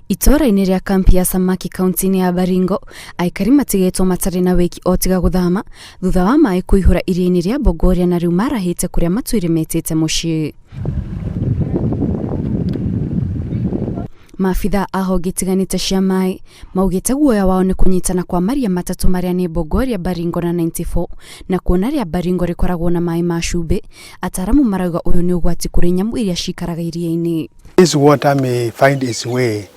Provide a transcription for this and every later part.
Itũũra-inĩ rĩa kambi ya Samaki kaunti-inĩ ya Baringo, aikari matigĩtwo matarĩ na wĩki o tiga gũthama thutha wa maĩ kũihũra iria-inĩ rĩa Bogoria na rĩu marahĩte kũrĩa matũire metĩte mũciĩ. Maabithaa a honge itiganĩte cia maĩ maugĩte guoya wao nĩ kũnyitana kwa maria matatũ marĩa nĩ Bogoria, Baringo na 94 na kuona rĩa Baringo rĩkoragwo na maĩ ma cumbĩ, ataaramu marauga ũyũ nĩ ũgwati kũrĩ nyamũ iria cikaraga iria-inĩ. This water may find its way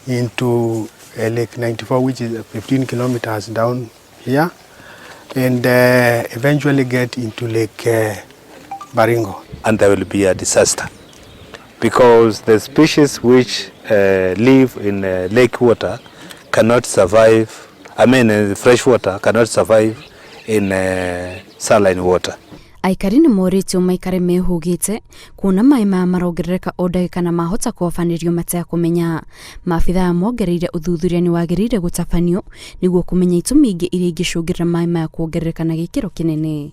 into Lake 94, which is 15 kilometers down here, and eventually get into Lake Baringo. And there will be a disaster because the species which live in lake water cannot survive, I mean fresh water cannot survive in saline water. Aikari nĩ morĩtio maikare mehũgĩte kuona maĩ maya marongerereka o ndagĩka na mahota kũhobanĩrio matekũmenya. Maabithaa mongereire ũthuthuria nĩ wagĩrĩire gũtabanio nĩguo kũmenya itũmi ingĩ iria ingĩcũngĩrĩra maĩ maya kuongerereka na gĩkĩro kĩnene.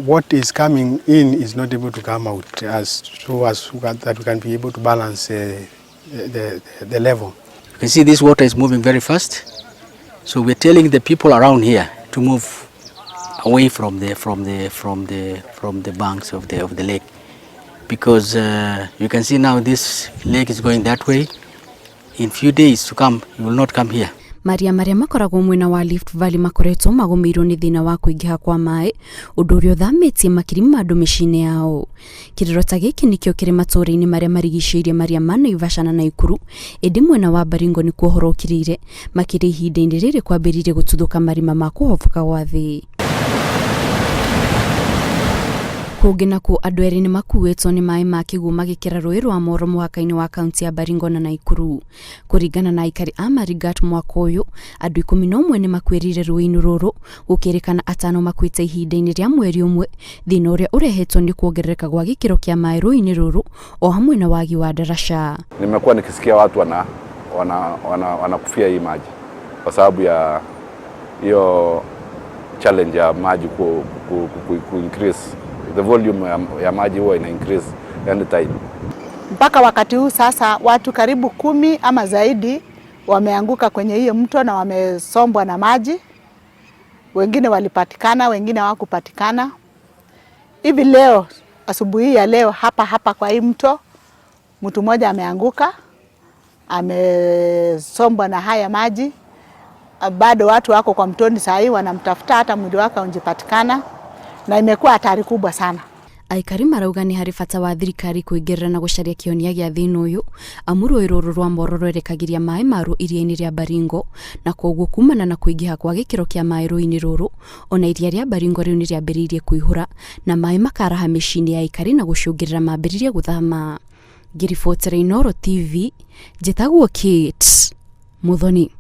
What is coming in is not able to come out as so as that we can be able to balance the level. You can see this water is moving very fast. So we're telling the people around here to move away from the banks of the lake, because you can see now this lake is going that way. In few days to come, you will not come here. Maria marĩa makoragwo mwena wa Rift Valley makoretwo magũmĩirwo nĩ thĩna wa kũingĩha kwa maĩ, ũndũ ũrĩa ũthamĩtie makiri ma andũ mĩciĩ-inĩ yao. Kĩrĩro ta gĩkĩ nĩkĩo kĩrĩ matũũra-inĩ marĩa marigicĩirie maria ma Naivasha na Naikuru, ĩndĩ mwena wa Baringo nĩkuo ũhoro ũkirĩire makĩria ihinda-inĩ rĩrĩ kwambĩrĩirie gũtuthũka marima ma kũhoboka gwa thĩ. Kũngĩ nakuo andũ erĩ nĩ makuĩtwo nĩ maĩ ma kĩguũ magĩkĩra rũĩ rwa Moro mũhaka-inĩ wa kaunti ya Baringo na Naikuru. Kũringana na aikari a Marigat, mwaka ũyũ andũ 11 nĩ makuĩrĩire rũĩ-inĩ rũrũ, gũkĩrĩkana atano makuĩte ihinda-inĩ rĩa mweri ũmwe, thĩna ũrĩa ũrehetwo nĩ kuongerereka gwa gĩkĩro kĩa maĩ rũĩ-inĩ rũrũ o hamwe na wagi wa ndaraca. Nimekuwa nikisikia watu wanakufia hii maji kwa sababu ya hiyo challenge ya maji ku increase the volume ya maji huwa ina increase anytime. Mpaka wakati huu sasa watu karibu 10 ama zaidi wameanguka kwenye hiyo mto na wamesombwa na maji. Wengine walipatikana, wengine hawakupatikana. Hivi leo asubuhi ya leo hapa hapa kwa hii mto mtu mmoja ameanguka, amesombwa na haya maji. Bado watu wako kwa mtoni saa hii wanamtafuta, hata mwili wake haujapatikana, na imekuwa hatari kubwa sana. Aikari marauga nĩ harĩ bata wa thirikari kũingĩrĩra na gũcaria kĩhonia gĩa thĩna ũyũ, amu rũĩ rũrũ rwa Moro rwerekagĩria maĩ maruo iria-inĩ rĩa Baringo, na koguo kumana na kũingĩha kwa gĩkĩro kĩa maĩ rũĩ-inĩ rũrũ, ona iria rĩa Baringo rĩu nĩ rĩambĩrĩirie kũihũra na maĩ makaraha mĩciĩ-inĩ ya aikari na gũcũngĩrĩra mambĩrĩrie gũthama. Ngĩribotera Inooro TV, njĩtagwo Kate Muthoni.